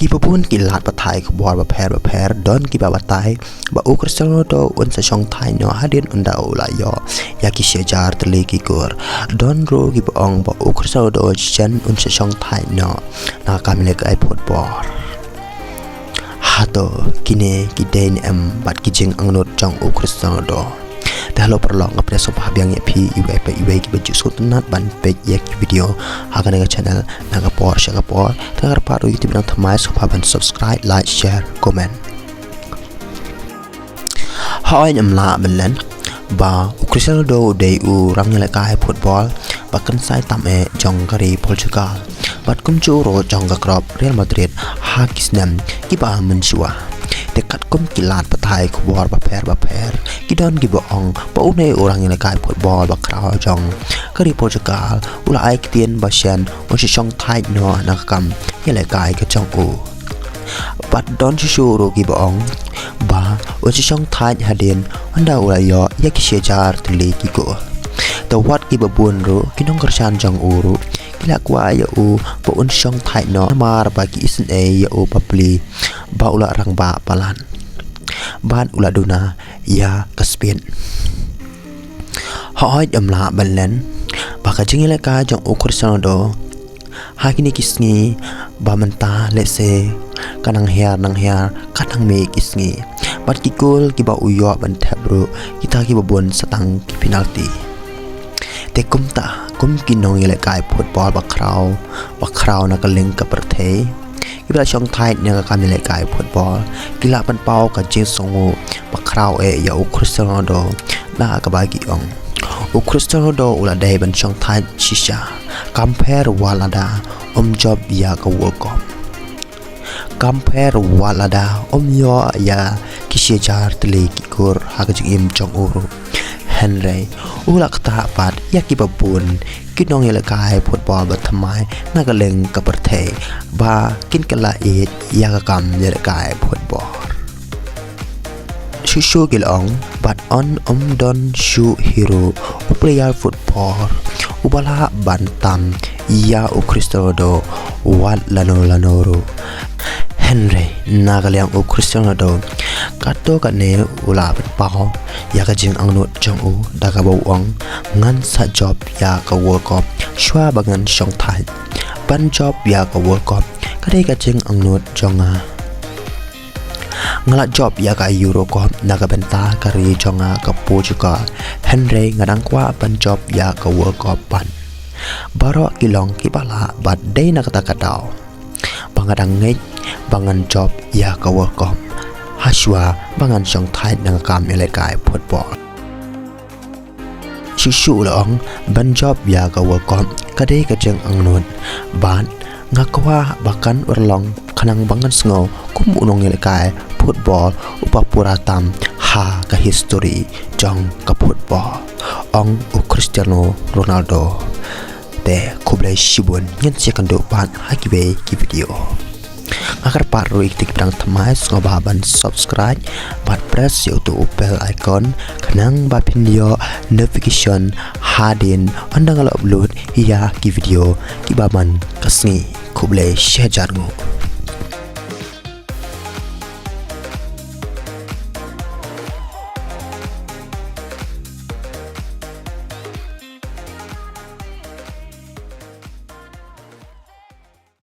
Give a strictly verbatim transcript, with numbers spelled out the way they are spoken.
Kiba bun ki lad pathai khubor bapher bapher, don kiba batai ba u Cristiano Ronaldo un sa shong thait noh hadien ynda u la ïoh ïa ki shi hajar tylli ki kur. Don ruh kiba ong ba u Cristiano Ronaldo shisien un sa shong thait noh na ka kam ïalehkai football. Hato kine ki dei ne em bad ki jingangnud jong u Cristiano Ronaldo? Te halo paralok, nga pdiang sngewbha biang ïa phi iwei pa iwei kiba ju sngewtynnat ban peit ïa ki video ha kane ka channel na ka por sha ka por. Te nga kyrpad ruh ïa phi ba dang thymmai sngewbha ban subscribe, like, share, comment. Hooid, ym lah ban len ba u Cristiano Ronaldo u dei u rangïalehkai football ba kynsai tam eh jong ka ri Portugal bad kumjuh ruh jong ka club Real Madrid ha ki snem kiba mynshuwa. Te katkum ki lad pathai khubor bapher bapher, ki don kiba ong ba une u rangïalehkai football ba khraw jong ka ri Portugal u la ai ktien ba shisien un sa shong thait noh na ka kam ïalehkai ka jong u. Bad don shuh shuh ruh kiba ong ba un sa shong thait hadien ynda u la ïoh ïa ki shi hajar tylli ki kur. Te wat kiba bun ruh ki nongkyrshan jong u ruh ki la kwah ïa u ba un shong thait noh namar ba ki isynei ïa u bapli ba u la rangbah palat bad u la duna ïa ka speed. Hooid, ym lah ban len ba ka jingïalehkai jong u Cristiano Ronaldo ha kine ki sngi ba mynta, lehse ka nang hiar nang hiar katba mih ki sngi, bad ki goal kiba u ïoh ban thep ruh kita kiba bun sa tang ki penalty. Te kumta, kum ki nongïalehkai football ba khraw ba khraw na kylleng ka pyrthei kiba la shong thait na ka kam ïalehkai football, ki la pynpaw ka jingsngewnguh ba khraw eh ïa u Cristiano Ronaldo, da kaba ki ong u Cristiano Ronaldo u la dei ban shong thait shisha, kam pher wat lada um jop ïa ka World Cup. Kam pher wat lada um ïoh ïa ki shi hajar tylli ki kur ha ka jingim jong u ruh. Hynrei u la ktah pat ïa kiba bun ki nongïalehkai football ba thymmai na kylleng ka pyrthei ba kin kylla ïeit ïa ka kam ïalehkai football. Shuh shuh ki la ong, bad un ym don shuh hi ruh u player football uba lah ban tam ïa u Cristiano Ronaldo wat lano lano ruh. Hynrei na ka liang u Cristiano Ronaldo, katto katne u la pynpaw ïa ka jingangnud jong u da kaba u ong, ngan sa jop ïa ka World Cup shuwa ba ngan shong thait. Ban jop ïa ka World Cup ka dei ka jingangnud jong nga. Nga la jop ïa ka Euro Cup na ka bynta ka ri jong nga ka Portugal, hynrei nga dang kwah ban jop ïa ka World Cup pat. Baroh ki long kiba lah bad dei na kata ka daw ba nga dang ngeit ba ngan jop ïa ka World Cup hashuwa ba ngan shong thait na ka kam ïalehkai football. Shuh shuh u la ong, ban jop ïa ka World Cup ka dei ka jingangnud bad nga kwah ba kan urlong khnang ba ngan sngew kum u nongïalehkai football uba pura tam ha ka history jong ka football, ong u Cristiano Ronaldo. Te khublei shibun, ngin sa ïakynduh pat ha kiwei ki video. Nga kyrpad ruh ïa kito kiba dang thymmai sngewbha ban subscribe bad press ïa uto u bell icon khnang ba phin ïoh notification hadien ynda nga la upload ïa ki video kiba man ka sngi. Khublei shihajar nguh.